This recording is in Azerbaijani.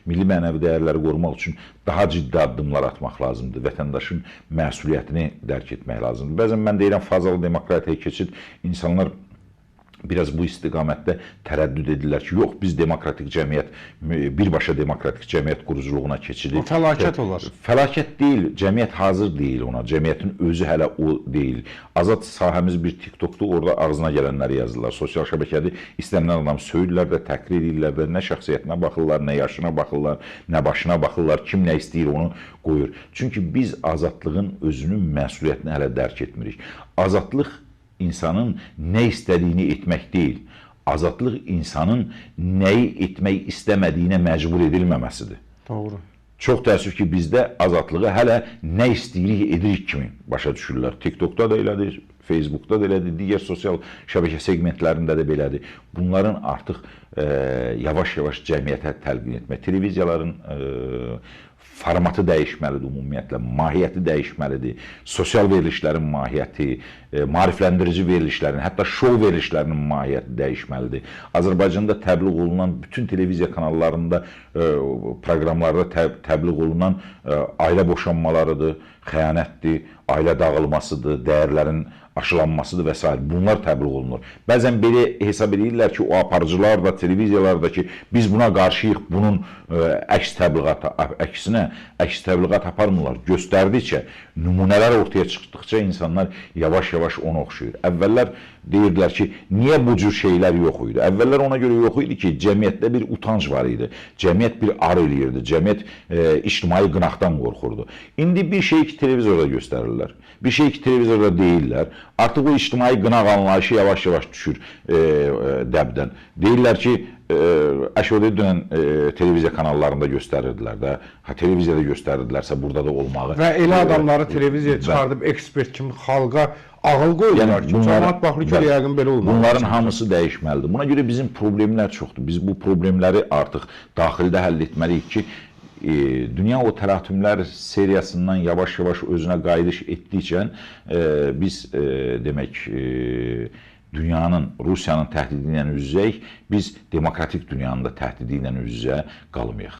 Milli mənəvi dəyərləri qorumaq üçün daha ciddi addımlar atmaq lazımdır. Vətəndaşın məsuliyyətini dərk etmək lazımdır. Bəzən mən deyirəm, fazalı demokratiyaya keçid, insanlar biraz bu istiqamətdə tərəddüd edirlər ki, yox, biz demokratik cəmiyyət, birbaşa demokratik cəmiyyət quruculuğuna keçirik. O fəlakət olar. Fəlakət deyil, cəmiyyət hazır deyil ona, cəmiyyətin özü hələ o deyil. Azad sahəmiz bir TikTokdur, orada ağzına gələnləri yazırlar. Sosial şəbəkədir, istənilən adam söyürlər də, təhqir edirlər də, nə şəxsiyyətinə baxırlar, nə yaşına baxırlar, nə başına baxırlar, kim nə istəyir onu qoyur. Çünki biz azadlığın özünün məsuliyyətini hələ dərk etmirik. Azadlıq insanın nə istədiyini etmək deyil, azadlıq insanın nəyi etmək istəmədiyinə məcbur edilməməsidir. Doğru. Çox təəssüf ki, bizdə azadlığı hələ nə istəyirik edirik kimi başa düşürlər. TikTokda da elədir, Facebookda da elədir, digər sosial şəbəkə segmentlərində də belədir. Bunların artıq yavaş-yavaş cəmiyyətə təlqin etmək, televiziyaların formatı dəyişməlidir ümumiyyətlə, mahiyyəti dəyişməlidir, sosial verilişlərin mahiyyəti, maarifləndirici verilişlərin, hətta şou verilişlərinin mahiyyəti dəyişməlidir. Azərbaycanda təbliğ olunan bütün televiziya kanallarında, proqramlarda təbliğ olunan ailə boşanmalarıdır, xəyanətdir, ailə dağılmasıdır, dəyərlərin aşılanmasıdır və s. Bunlar təbliğ olunur. Bəzən belə hesab edirlər ki, o aparıcılar da, televiziyalar da ki, biz buna qarşıyıq, bunun əks təbliğatı, əksinə əks təbliğat aparmırlar. Göstərdikcə, nümunələr ortaya çıxdıqca insanlar yavaş-yavaş onu oxşayır. Əvvəllər deyirdilər ki, niyə bu cür şeylər yox idi? Əvvəllər ona görə yox idi ki, cəmiyyətdə bir utanc var idi. Cəmiyyət bir ar eləyirdi, cəmiyyət ictimai qınaqdan qorxurdu. İndi bir şey ki, televizorda göstərirlər, bir şey ki, televizorda deyirlər. Artıq o ictimai qınaq anlayışı yavaş-yavaş düşür dəbdən. Deyirlər ki, Əşodə dünən televiziya kanallarında göstərirdilər də, ha, televiziyada göstərirdilərsə burada da olmağı. Və elə adamları televiziyaya çıxardıb ekspert kimi xalqa ağıl qoyurlar ki, cəmaət baxır ki, yəqin belə olmalı. Bunların hamısı dəyişməlidir. Buna görə bizim problemlər çoxdur. Biz bu problemləri artıq daxildə həll etməliyik ki, dünya o təlatümlər seriyasından yavaş-yavaş özünə qayıdış etdikcə biz demək dünyanın, Rusiyanın təhdidi ilə üz-üzəyik, biz demokratik dünyanın da təhdidi ilə üz-üzə qalmayıq.